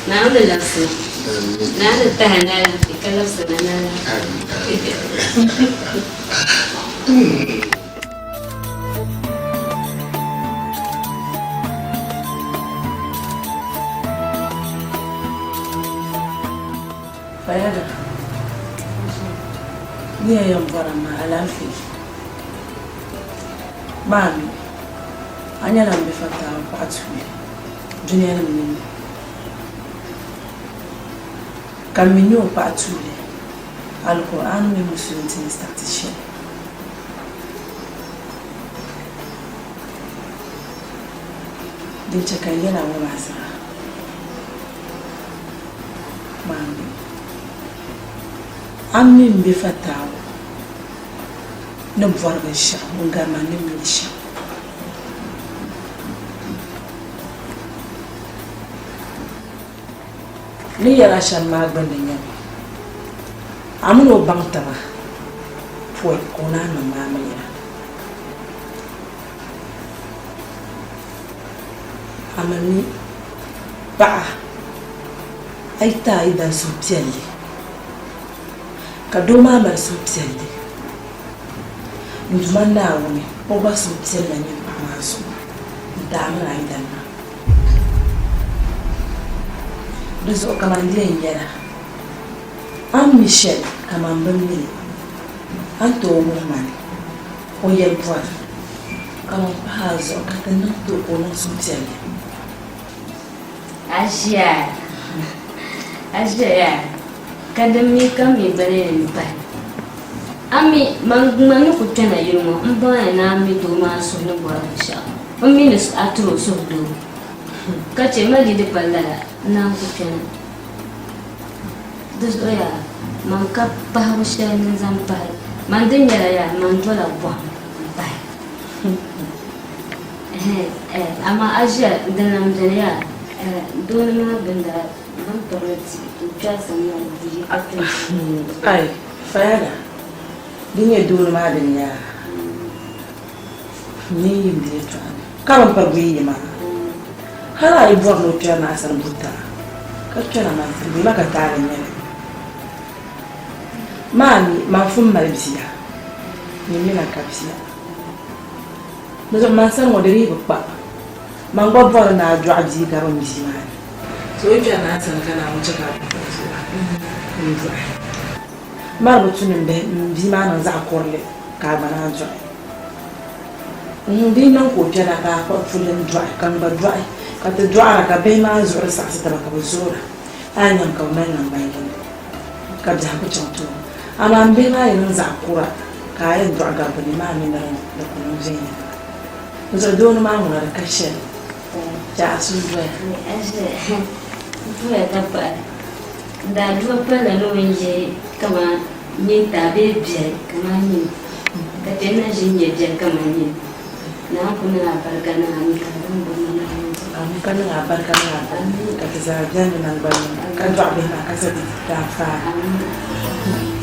Naawuni labisina. Naawuni tahi ni alaafee ka labisina ni alaafee. Fayada, Ni a yɛn bɔra maa alaafee maa mi, a nyɛla m bi fa taaba paɣa tuuli dunianim nini ka m mi nyɛ o paɣa tuuli Alkur'aani mini Musulinsi ni saɣiti shɛli. Din chɛ ka n yɛl a ŋɔ maa zaa maa mi, a mi m be fataawu ni bɔri binshɛɣu n-gari ma ni mi li shɛm. N ni yɛl a shɛm maa gbinni nyɛmi, a min o baŋ taba pɔi ka o naan niŋ ma amiliya. A ma mi, paɣa, a yi ti a yidana suhupiɛlli, ka doo maa mali suhupiɛlli, n Duuma Naawuni, o gba suhupiɛlli na nyɛ paɣa maa zuɣu n-ti a min a yidana maa. Di zuɣu kaman di yɛn yɛla, A ni mi shɛli kaman bɛ mi li, a ni tooi wuhi ma ni o yɛli bɔri ka ŋun pahi a zuɣu ka ti niŋ ti o ka o niŋ suhupiɛlli. A ʒiya, a ʒiya yaa, ka din mi ka mi gba lee ni pahi. A mi, man ni ku kpɛna yili ŋɔ, m baŋya ni a mi doo maa suhu ni bɔri binshɛɣu. M mi ni a tiri o suhudoo, ka chɛ ma di di pa lala, n naan ku kpɛna. Di zuɣu yaa, man ka pahibu shɛli ni n zaŋ pahi. Man din nyɛla yaa, man dola bɔhim m-pahi. Ɛhɛn, amaa a ʒiya din lan beni yaa, dooni maa bɛn daa bɛn pirili ti n-kpɛri sani maa di yi ka kpɛna. Ai, Fayada, di nyɛ dooni maa dini yaa. N yi yim di yɛtɔɣa ni, ka bɛn pa buyi yi maa. Hal a yi bɔri ni o kpɛri na a sani buta, ka kpɛna man sani, bɛ ma ka taali n-nyɛ li. Maa mi, man fun mali bia, nyin mi na ka bia. Di zuɣu man sani ŋɔ di dii bi kpa. Man gba bɔri ni a dɔɣi bia gari m bia maa ni. So yi kpɛri na a sani ka Naawuni chɛ ka a kpa bia n-dɔɣi. Mari bi tu ni m bia maa niŋ zaɣ kurili ka a gba naan dɔɣi. N di yi niŋ ka o kpɛna ka a kpuɣi puli n-dɔɣi ka n gba dɔɣi ka ti dɔɣira ka bihi maa zuɣuri saɣisi taba ka bɛ zoora, a ni nyam ka bɛ mali naŋgban yini ka biɛhigu chaŋ tooni. Amaa m bihi maa yi niŋ zaɣ kura ka a yɛn dɔɣi gabi bɛ ni maa mi ni di ku niŋ viɛnyɛliŋga. N zuɣu dooni maa ŋuna di ka shɛli chɛ a suhu doya. N puya ka pahi. N daa dua palila ni o ni yihi kaman nyintaa bee biɛri kaman nyini, ka chɛ n na ʒi n-nya biɛri kaman nyini. Naawuni ku niŋ a barika niŋ a ni ka a zaŋ bɔri ma Naawuni zuɣu. Amin ka niŋ a barika niŋ a bani ka ti zaa beni ni naŋgban yini ka dɔɣi bihi maa ka sa di daanfaani. Amin.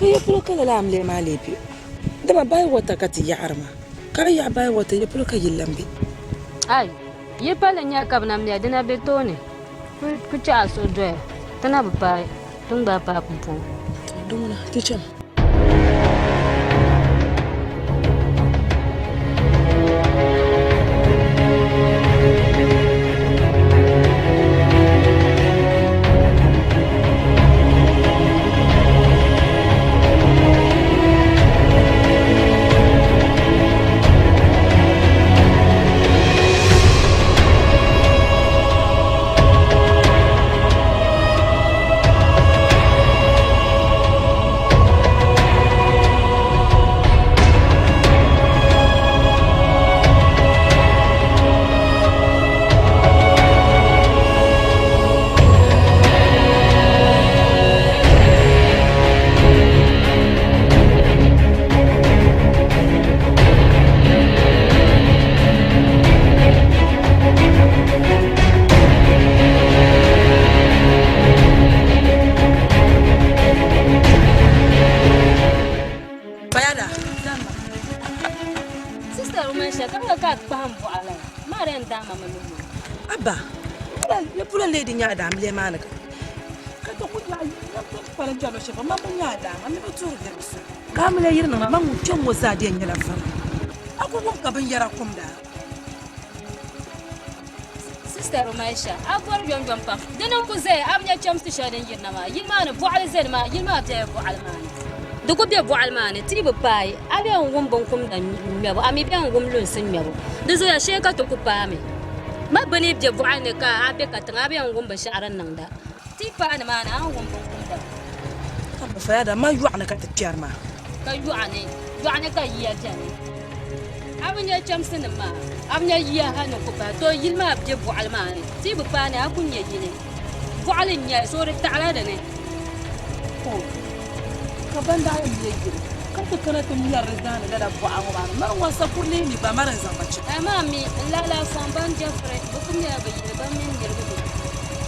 Ka ya polo ka lala amiliya maa lee be? Dama Bywater ka ti yaɣiri maa. Ka di yaɣi Bywater, ya polo ka yili lan be? Ai, yi palli nya ka bɛ na miya, di na be tooni. Ku chɛ a suhu doya, ti na bi paai, ti ni gbaai paai pumpɔŋɔ. To, di ŋuna, ti cham. Fayada. Sister Rumaisha, ka ŋa ka a kpahim bɔɣa la, maa di yɛn daai ma mi luhi maa. Abba, ya pula lee di nya a daamiliya maa ni ka ka ti ku nya pala n chani shɛba man bi nya a daama mi bi tuhiri niriba so. Ka amiliya yiri niŋ ma ŋun kpɛm ŋɔ zaa di yɛn nyɛla vari. A ku wum ka binyɛra kumda. Sister Rumaisha, a bɔri yomyom pam. Di ni n-ku zaya, a bi nya chɛmsi shɛli din yirina maa. Yili maa ni bɔɣili zani maa, yili maa bela bɔɣili maa ni. Di ku be bɔɣili maa ni, ti yi bi paai, a bɛ n-wum binkumda ŋmɛbu, a mi bɛ n-wum lunsi ŋmɛbu. Di zooya shee ka ti ku paami. Ma bɛ ni be bɔɣili ni ka a be katiŋa, a bɛ n-wum binshɛɣu din niŋda. Ti yi paai nimaani, a ni wum binkumda. Ka bɛ faya dama yɔɣu ni ka ti kpɛri maa. Ka yɔɣu ni, yɔɣu ni ka yiya beni. A bi nya chɛmsinim maa? A bi nya yiya hal ni ku paai? To, yili maa be bɔɣili maa ni. Ti yi bi paai ni, a ku nya yili. Bɔɣili n-nyɛ li, so di taɣila di ni. O, ka ban daa yɛn me yili, ka ti kana ti mɛri li zaani lala bɔɣa ŋɔ maa ni, mani ŋɔ sakurili mi gba mani n-zaŋ ba chaŋ. Amaa mi, n lahi sɔŋ ban Jɛfiri, bɛ ku mɛla bɛ yili, bɛ mini niriba bi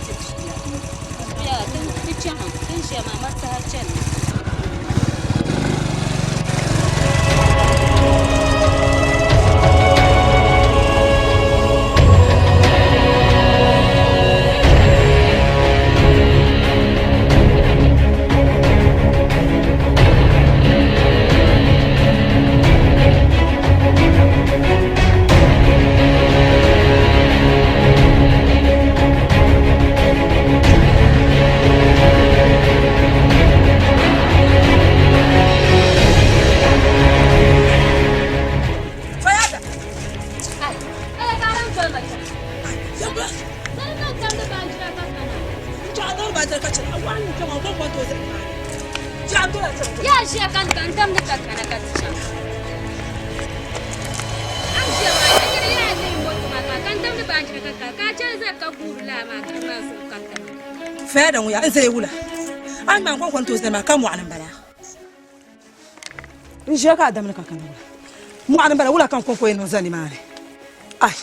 ti bia. Bia, ti chaŋ, ti ni ʒiya maa, ma saha chani. Fayada. Yaa ʒiya ka n damdi ka kana ka ti chaŋ. A ʒiya maa ka nyini yaa lihi moto maa ka ka n damdi baanjira ka ka ka a chani zali ka guuri laa maa ka di maa zuɣu karita maa. Fayada ŋun yaa n zaya wula? A ni maa n-kɔŋko n-tooi zali maa ka mɔɣuni m-bala. N ʒiya ka a damli ka kana wula? Mɔɣuni m-bala wula ka n kɔŋko yɛn niŋ zali nimaani? Ai!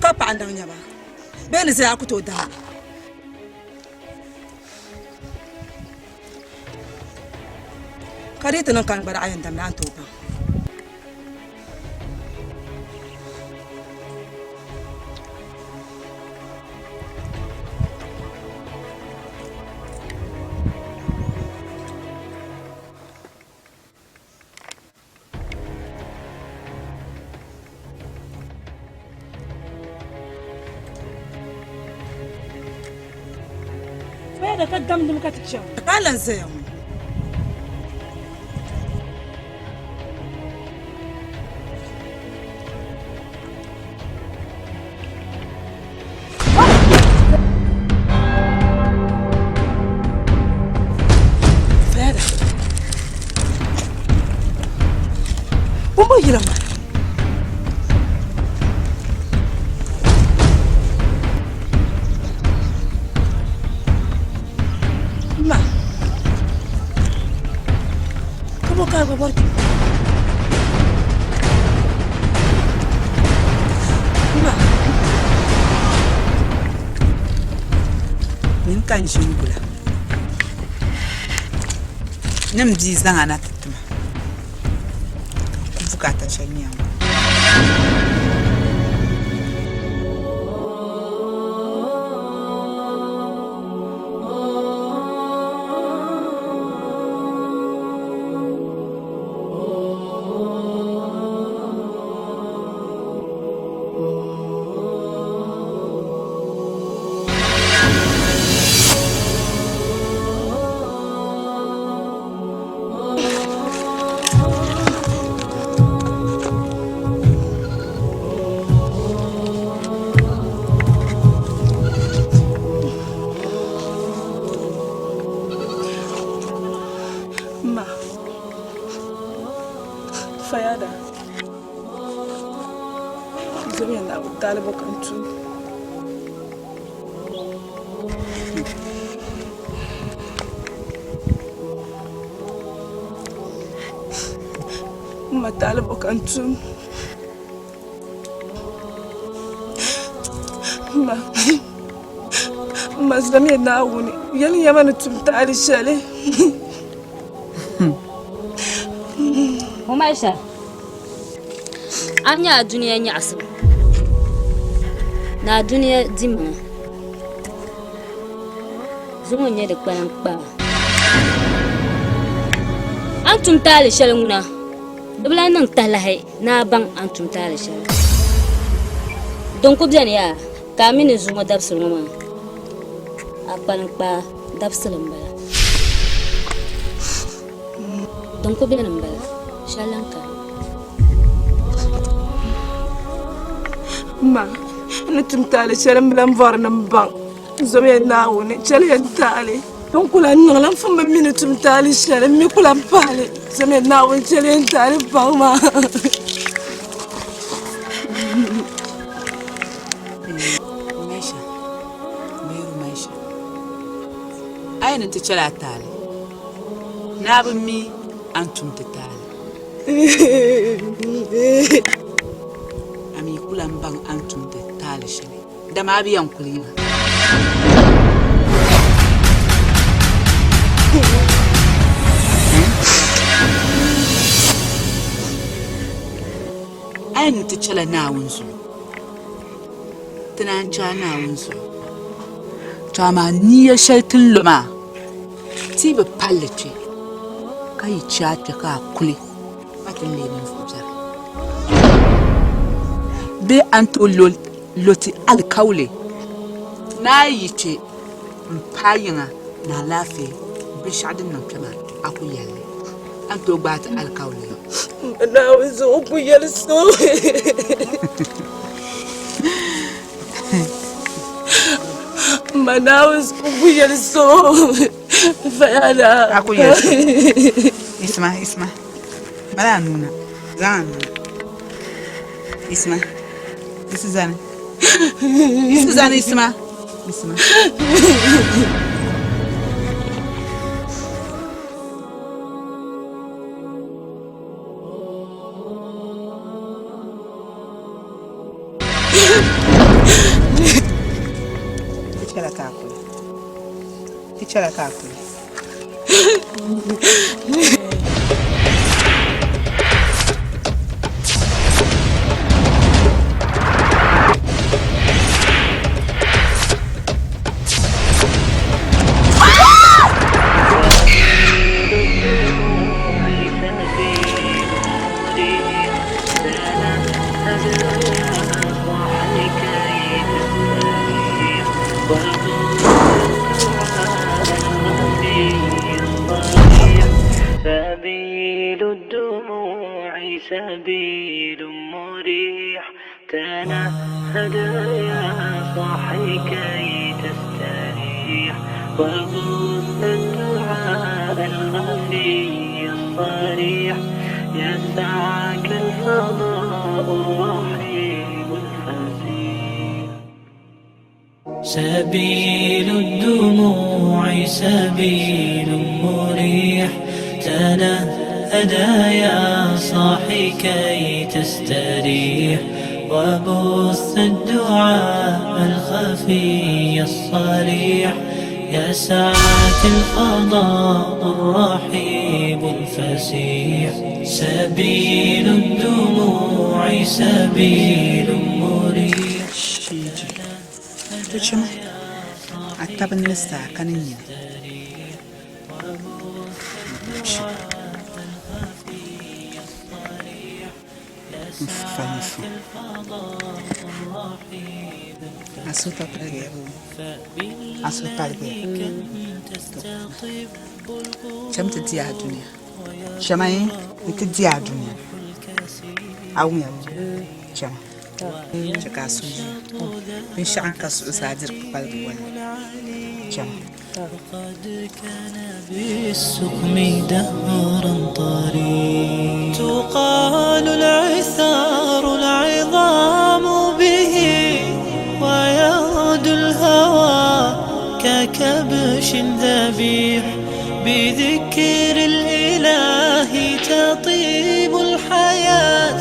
Ka paɣa n-daŋ nya ba bee ni zaya a ku tooi dam li. Ka di yi ti niŋ ka n gba daa yɛn damli a ni tooi baŋ. Fayada ka damdimi ka ti chaŋ. Ka a lan zaya ŋɔ. Fayada. Bumbo yila maa. Ma. Ka bɔ ka a gba bɔri kpɛ? Ma. Nyini ka n ʒi n-gula ni m bia zaŋ a na ti ti ma ka n ku bukaata shɛli ni yɛn ŋɔ. Ma, Fayada. Zomiya Naawuni taali bɔ ka n tum? M ma taali bɔ ka n tum? M ma, m ma zomiya Naawuni yɛliya ma ni tum taali shɛli. Humaisha, a ni nyɛ a dunia nyaɣisim ni a dunia dimaŋa zuŋɔ n-nyɛ di kpaliŋ kpaa. A ni tum taali shɛli ŋuna, di bi lahi niŋ talahi ni a baŋ a ni tum taali shɛli. Din ku beni yaa ka a mi ni zuŋɔ dabisili ŋɔ maa a kpaliŋ kpaa dabisili m-bala. Din ku beni m-bala, shɛli lan kani. Ma, n ni tum taali shɛli m bi lan bɔri ni m baŋ. Zomiya Naawuni, chɛliya n taali. N ku lan niŋ li, n pun bi mi ni tum taali shɛli, m mi ku lan pahi li. Zomiya Naawuni, chɛliya n taali paŋ ma. Rumaisha, bee Rumaisha, a yi ni ti chɛl a taali, ni a bi mi a ni tum ti taali. A mi ku lan baŋ a ni tum ti taali shɛli, dama a bi yɛn kuli yiŋa. A yi ni ti chɛla Naawuni zuɣu, ti naan chɛ a Naawuni zuɣu. Tɔ amaa nia shɛli ti ni lo maa, ti yi bi pal li kpe, ka yi chɛ a kpe ka a kuli, pa ti ni leei ninvuɣ biɛri. Bee a ni tooi lo ti alikauli ni a yi kpe m-paai yiŋa ni alaafee binshɛɣu din niŋ kpe maa, a ku yɛli li. A ni tooi gbaai ti alikauli ŋɔ. Naawuni zuɣu ku yɛli so. Ma Naawuni zuɣu ku yɛli so. Fayana. A ku yɛli so. Isma, Isma. Mali a nuu na. Zaŋ a nuu na. Isma. Isi zani. Isi zani Isma. Isma. Ti chɛla ka a kuli. Ti chɛla ka a kuli. سبيل الدموع سبيل مريح تنهد يا صاحي كي تستريح وبث الدعاء الخفي الصريح يسعك الفضاء الرحيم الفسيح سبيل الدموع سبيل مريح تنهدى يا صاحي كي تستريح وبث الدعاء الخفي الصريح. يسعك الفضاء الرحيب الفسيح سبيل الدموع سبيل مريح Sheeji, to chama a tabi ni saa ka ni nyini. N fa n fa. A suhu pa paligiya boo? A suhu paligiya? Cham ti di a dunia. Chama yi n-ti di a dunia. A wumya boo? Chama. Chɛ ka a suhu yiya. Binshɛɣu n-ka zuɣusaa diri kpukpaligi wali. Chama. وقد كان بالسقم دهرا طريق تقال العثار العظام به ويغدو الهوى ككبش ذبيح بذكر الإله تطيب الحياة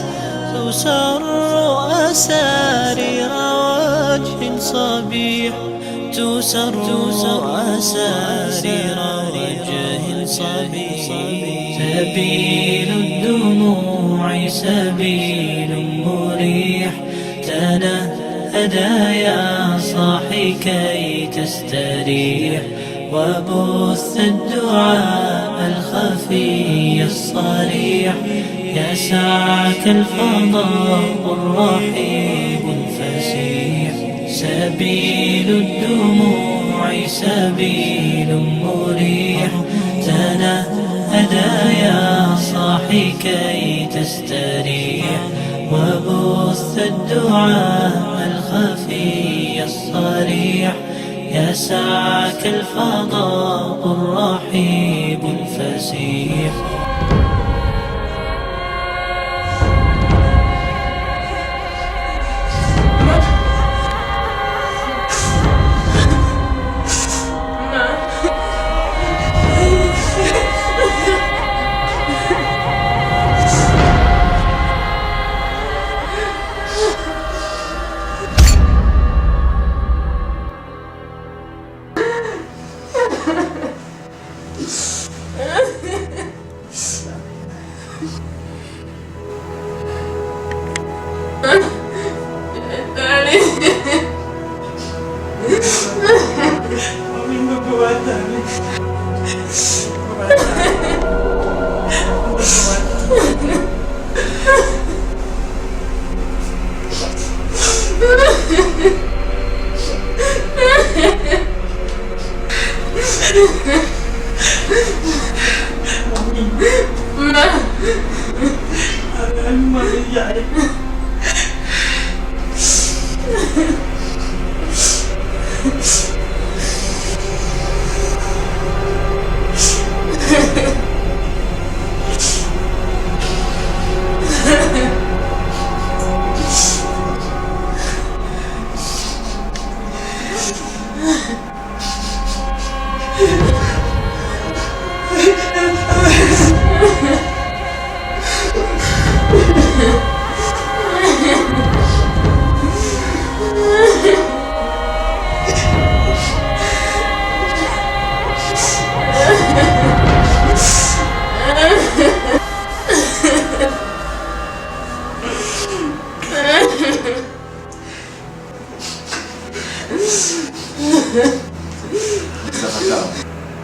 تسر أسارير وجه صبيح تسر أسارير وجه صبيح سبيل الدموع سبيل مريح تنهدى يا صاحي كي تستريح وبث الدعاء الخفي الصريح يسعك الفضاء الرحيب الفسيح سبيل الدموع سبيل مريح تنهدى يا صاحي كي تستريح وبث الدعاء الخفي الصريح يسعك الفضاء الرحيب الفسيح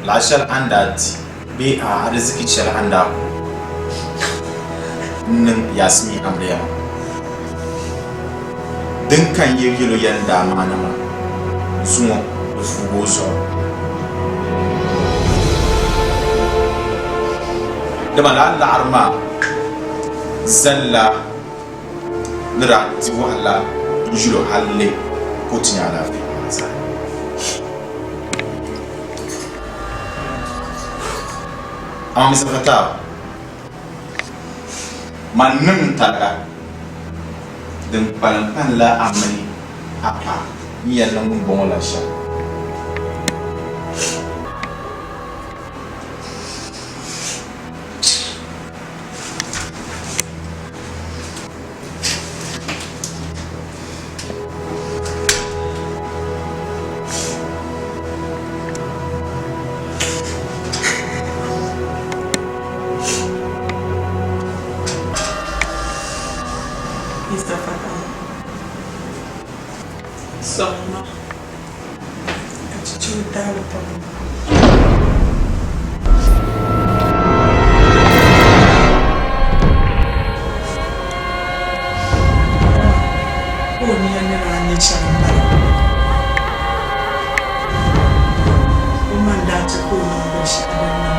Laɣ shɛli a ni daa di bee a ariziki shɛli a ni daa ku n-niŋ Yasmeen amiliya maa, din ka n yi yɛl o yɛn daa maana maa, zuŋɔ di fuug o zuɣu. Dama lala laɣiri maa zalila ni daa di wahala n-yul o hal ka o ti nya alaafee maa zaa. Amaa Mr. Fattah, man niŋ n tariga din kpalim panila a mini a paɣa ni yɛn niŋ ŋumbɔŋɔ la shɛm. Chichibu taali pam m-bɔŋɔ. Ka o nia ni daa nyɛ shɛli m-bala. O ma n-daa chɛ ka o niŋ binshɛɣu din niŋ maa.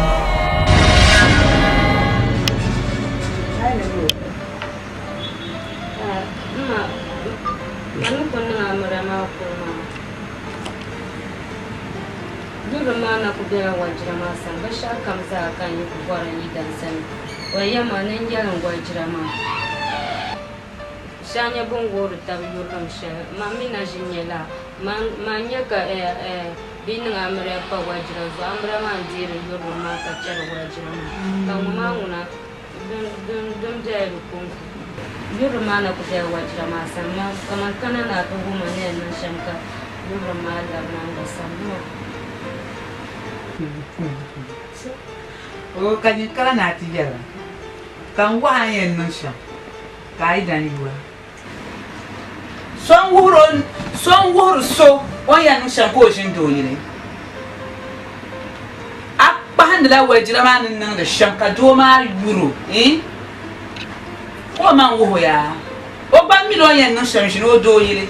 M ma, ni ku niŋ amiliya maa kuli maa, yuri maa na ku bela wajira maa sani, binshɛɣu kam zaa ka n yi ku bɔri n yidan sani, o yɛli ma ni n yɛli n wajira maa. Shɛli nyɛ bɛ ni woori taba yurilim shɛli, man mi na ʒi n-nyɛ laa. Man nya ka bɛ yi niŋ amiliya pa wajira zuɣu, amiliya maa n-deeri yurilim maa ka chɛri wajira maa. Ka ŋɔ maa ŋuna din bela di kɔŋko. Yurilim maa na ku bela wajira maa sani maa, kaman kana ni a ti wuhi ma ni yɛn niŋ shɛm ka yurilim maa labina n gba sani maa. Oo ka nyin kana ni a ti yɛli ba, ka n wuhi a ni yɛn niŋ shɛm. Ka a yi dan yuura. So n-wuhiri so o ni yɛn niŋ shɛm ka o ʒini doo yili. A kpahindila walijira maa ni niŋdi shɛm ka doo maa yur o, eh? Ka o maŋ wuhi o yaa. O gba mila o ni yɛn niŋ shɛm ʒini o doo yili.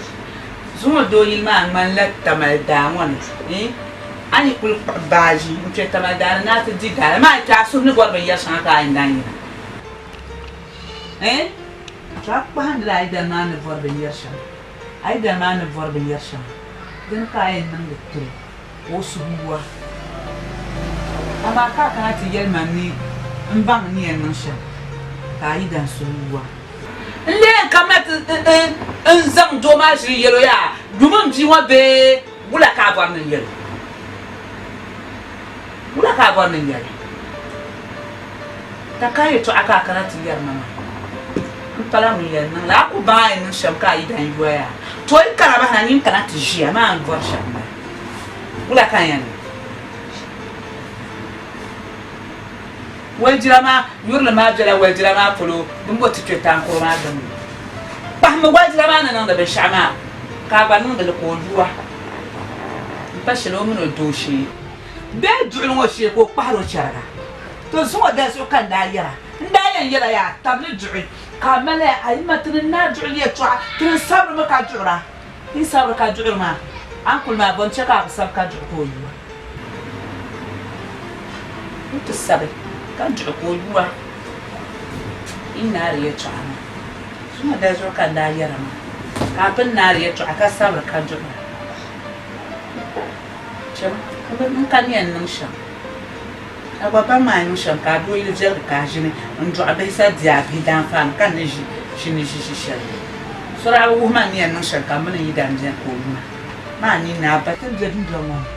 Zuŋɔ doo yili maa ŋmanila Tamale daa ŋɔ ni, eh? A ni kul kpuɣi baaji n-kpe Tamale daa ni ni a ti di daa la maa yi kpe a suhu ni bɔri binyɛr shɛŋa ka a yɛn dan yina. Eh? To a kpahindila a yidana maa ni bɔri binyɛr shɛŋa. A yidana maa ni bɔri binyɛr shɛŋa, dini ka a yɛn niŋdi tiri ka o suhu yu a. Amaa ka a kana ti yɛli ma ni m baŋ n ni yɛn niŋ shɛm ka a yidana suhu yu a. N lee kamina ti n zaŋ doo maa ʒili yɛl o yaa, Yum m bia ŋɔ bee wula ka a bɔri ni n yɛl o? Wula ka a bɔri ni n yɛli? Ka ka yɛtɔɣa ka a kana ti yɛri ma maa? M pala ŋun yɛn niŋ li. A ku baŋ a yɛn niŋ shɛm ka a yidan yu a yaa. To yi kana bahina nyin kana ti ʒiya maa n bɔri shɛm m-bala. Wula ka n yɛn niŋ? Walijira maa yurili maa bela walijira maa polo din bo ti kpe taankoro maa gbunni. Kpahimmi walijira maa ni niŋdi binshɛɣu maa ka a gba niŋdi li ka o yu a. M-pa shɛli o mini o dooshee. Bee duɣili ŋɔ shee ka o kpahiri o chɛriga. To zuŋɔ dali zuɣu ka n daa yɛra, N daa yɛn yɛla yaa tabili duɣi ka a mali a yi ma ti ni naai duɣili yɛtɔɣa, ti ni sabirimi ka duɣira. Yi sabiri ka duɣiri maa, a ni kuli maa bɔ n-chɛ ka a bi sabi ka duɣi ka o yuwa? N ti sabi ka duɣi ka o yuwa yi naari yɛtɔɣa maa. Zuŋɔ dali zuɣu ka n daa yɛra maa, ka a pun naari yɛtɔɣa ka sabiri ka duɣira. Cham, n ka ni yɛn niŋ shɛm. A gba baŋ maa niŋ shɛm ka a doo yili viɛligi ka a ʒini n-dɔɣi bihi sa di a bihi daanfaani ka n ni ʒi ʒini ʒi ʒi shɛli ni. So daa bi wuhi ma n ni yɛn niŋ shɛm ka m mini n yidan beni ka o lu ma. Maa nini ni a ba ti ni be dundɔŋ ŋɔ ni.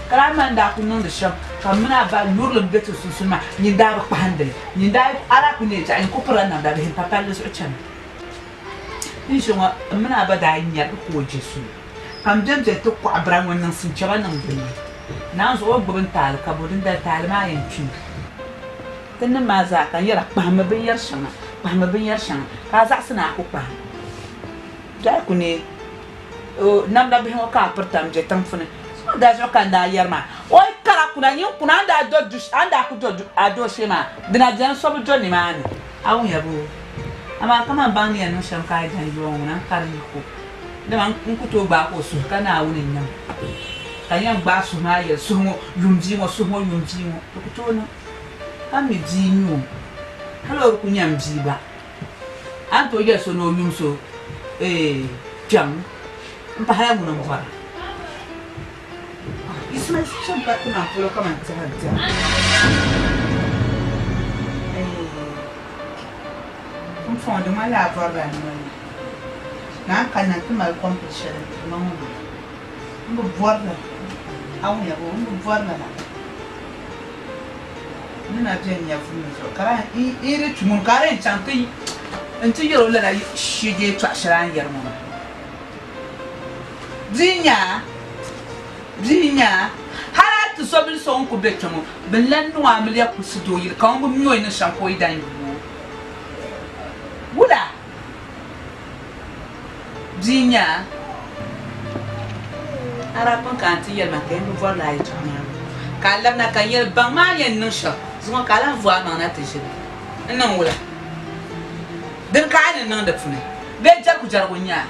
Ka daa mani daa kuli niŋdi shɛm ka m mini a ba yurilim be ti sunsuuni maa, nyin daa bi kpahindi li. Nyin daa a daa kuli neei biɛɣu, nyin kuli pirila namda bihi m-pa palli zuɣu chana. N ʒi ŋɔ, m mini a ba daa nyarimi ka o je suli. Ka m beni beni ti kɔɣi bira ŋun niŋ sinchaba niŋ din ni. Naanzuɣu o gbubi n taali ka bo dindali taali maa yɛn kpimi. Ti nim maa zaa ka n yɛra kpahimmi binyɛr shɛŋa, kpahimmi binyɛr shɛŋa ka a zaɣisi ni a ku kpahim. Biɛhi ku neei o namda bihi ŋɔ ka a piri tam be tiŋ puuni. So daa zuɣu ka n daa yɛri maa, o yi kara kuna nyin kuna a ni daa do du a ni daa ku do a dooshee maa dina beni so bi do nimaani. A wumya boo? Amaa kaman baŋ ni yɛn niŋ shɛm ka a yi dan yɔɔ ŋuna n-kari yiko. Dama n ku tooi gbaag o suhu ka Naawuni n-nyɛ ma, ka n yɛn gbaai suhu maa yɛli, Suhu ŋɔ, yum bia ŋɔ, suhu ŋɔ, yum bia ŋɔ. Di ku tooi niŋ ka m mi bia n-nyɛ o, hal o di ku nya m bia gba. A ni tooi yɛli so ni o yum so eei kpiɔŋ m-pahila ŋuni m-bɔra. Ismail shɛm ka ti maa polo kaman tɛha n-tɛha. Eei pumpɔŋɔ di ŋmanila a bɔrila noli. Naa kanna nti mali kɔmpil shɛli n-tiri ma ŋɔ maa, m bi bɔri lala. A wumya boo? M bi bɔri lala. N ni na be n nyɛvuli ni zuɣu ka n yi di kpi ŋuni ka a di yɛn chaŋ nti yɛl o lala shege yɛtɔɣ shɛli a ni yɛri ŋɔ maa. Bia n-nyɛ a, bia n-nyɛ a, hal a ti so bil so ŋun kul be kpe ŋɔ, bɛ ni lan niŋ o amiliya kulisi doo yili ka ŋun bi mi o ni niŋ shɛm ka o yi dan yuui o. Wula? Bia n-nyɛ a. A daa pun kana ti yɛli ma ka n bi bɔrila a yɛtɔɣa maa ka a labina ka n yɛli baŋ maa ni yɛn niŋ shɛm zuŋɔ ka a lahi vo amaŋ na ti ʒili. N niŋ wula? Dini ka a ni niŋ di puuni? Bee jɛrikujɛrigu n-nyɛ a?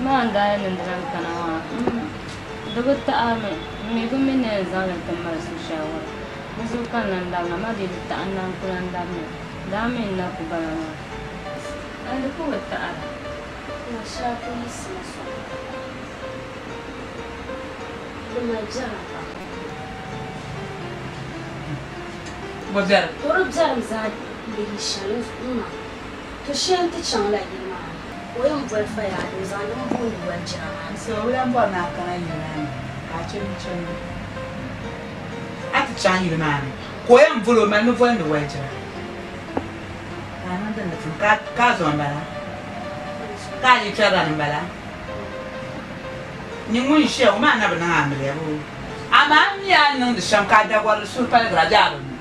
Maa n daa yɛn niŋdi lan kana maa, di bi taɣi mi, m mi bi mi ni yɛn zaŋ li ti mali so shaawara. Di zuɣu ka n lan labina, amaa di yi di taɣi n naan ku lan labimi, daa mi n na ku bala maa. Aai di ku bi taɣira. Ma shɛli ku yiɣisimi sɔŋ. Di mali biɛrim pam. Bɔ biɛrim? O di biɛrim zaa lihi shɛli m-ma. To shee nti chaŋla yili maa ni ka o yɛn boli Fayaadi o zaŋ din booni Walijira maa ni. So o lan bɔri ni a kana yili maa ni ka a chɛ chandi. A ti chaŋ yili maa ni ka o yɛn boli o malimi bolindi Walijira. Ka a niŋ din di puuni ka a zo m-bala? Ka a yi kpɛrila ni m-bala? Nyin ŋun ʒiya ŋɔ maa na bi niŋ amiliya bee? Amaa m mi a ni niŋdi shɛm ka a dagɔrili suhu paligira bee a bi mi?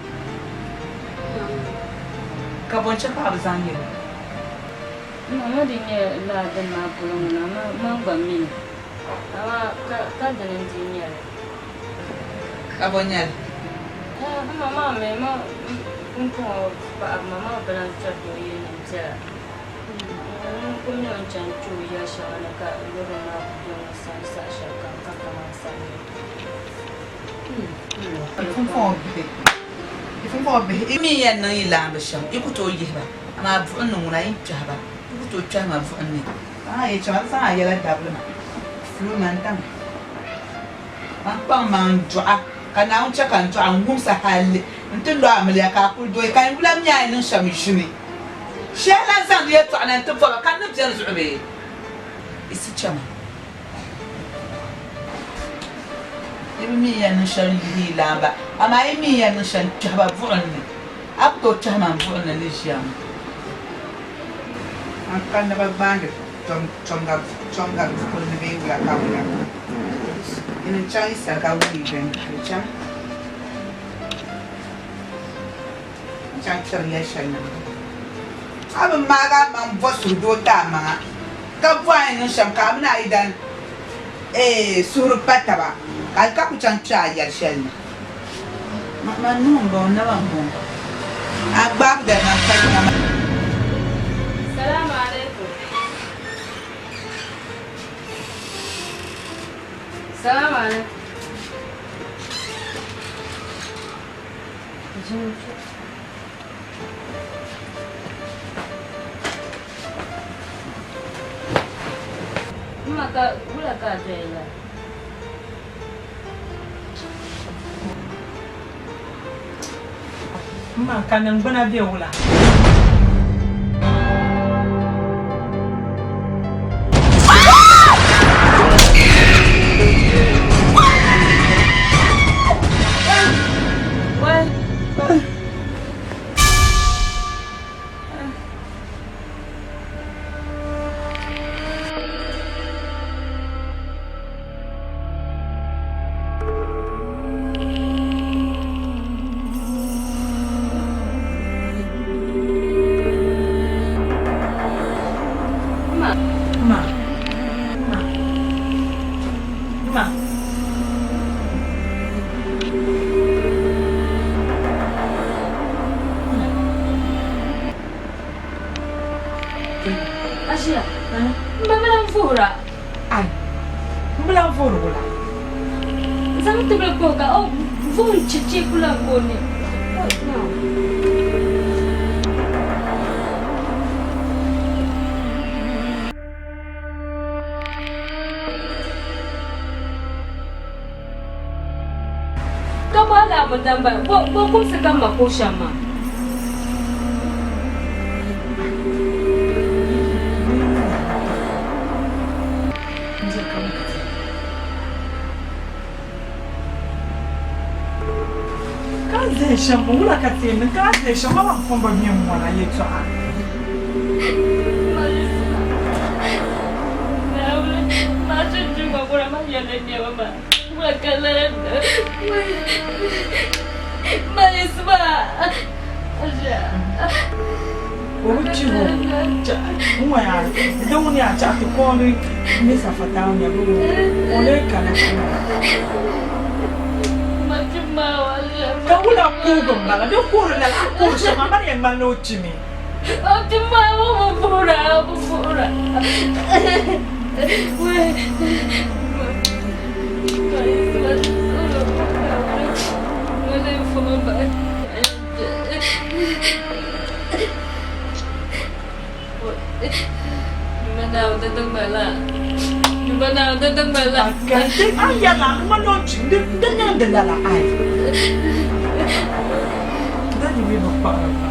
Ka bɔ n-chɛ ka a bi zaŋ yɛli? M ma di nyɛ lala dini maa polo ŋɔ na, man gba mi li, amaa ka dini n-dii nyɛ li. Ka bɔ n-nyɛ li? M ma maa mi, pumpɔŋɔ paɣiba ma maa bi lan kpɛriti o yili ni biɛla. Ŋun kul mi o ni chani kpe o ya shɛŋa ni ka lɔri maa ku be ŋun sani saha shɛlikam ka kaman samli. Pumpɔŋɔ bihi, yi mi yɛn niŋ yi laamba shɛm, yi ku tooi yihi ba, amaa buɣim ni ŋuna yi ni kpɛhi ba, yi ku tooi kpɛhi ma buɣim ni. A yi chaŋ, a ti zaŋ a yɛla dabili ma, fuli ma n-daŋ ma n-kpaŋ ma n-dɔɣi, ka Naawuni chɛ ka n dɔɣi n-wumsi halli nti lo amiliya ka a kuli dɔyi, ka n wula mi a yi niŋ shɛm ʒimi. Shɛhi lan zaŋ di yɛtɔɣa na nti bɔba ka n ni beni zuɣu bee? Isi chama. Yi bi mi n yɛn niŋ shɛli n-yihi yi laamba, amaa yi mi n yɛn niŋ shɛli n-kpɛhi ba buɣim ni. A ku tooi kpɛhi ma m buɣim ni ni ʒiya ŋɔ. An ka naba gbaandi chɔŋga buɣim ni bee wula ka wula? Nyini n-chaŋ yi sani ka wuhi yi dini ka di chaŋ. N chaŋ kpɛri yɛli shɛli na. A bi maag a maŋ bo suhudoo ti a maŋa, ka bo a ni niŋ shɛm ka a mini a yidan suhuri pa taba, ka ka ku chaŋ kpe a yɛli shɛli ni. Man nuu m-bɔŋɔ, n naba m-bɔŋɔ. A gbaabu dali man pa yiŋa maa. Salamu alaikum. Salamu alaikum. Ma ka wula ka a doya la? Ma ka niŋgbuna be wula? Ma. Ma. Ma. Asia, m ba mi lan vuhira. Ai, m bi lan vuhiri wula? Zaŋ tibili kpuɣi ka o vuhim chichi ku lan ka o ni. Ka bɔ a laa bindamba, bɔ kumsi ka m ma kuhi shɛm maa? Ka n zaya shɛm ŋɔ, wula ka ti yɛn niŋ? Ka a zaya shɛm, ma lan pun bi mi m-mɔna yɛtɔɣa. O bi kpi o n ŋɔ yaa di ŋuni yaa chaɣ ti kooni Misa Fatawu nya bi o lee kana ka wula kuugi m bala di kuhiri lala a kuhiri shɛm a mali yɛn ŋmanila o kpimi. A yɛrila a ŋmanila o kpimi di niŋdi lala ai daddy mi bi kpaɣiri ba.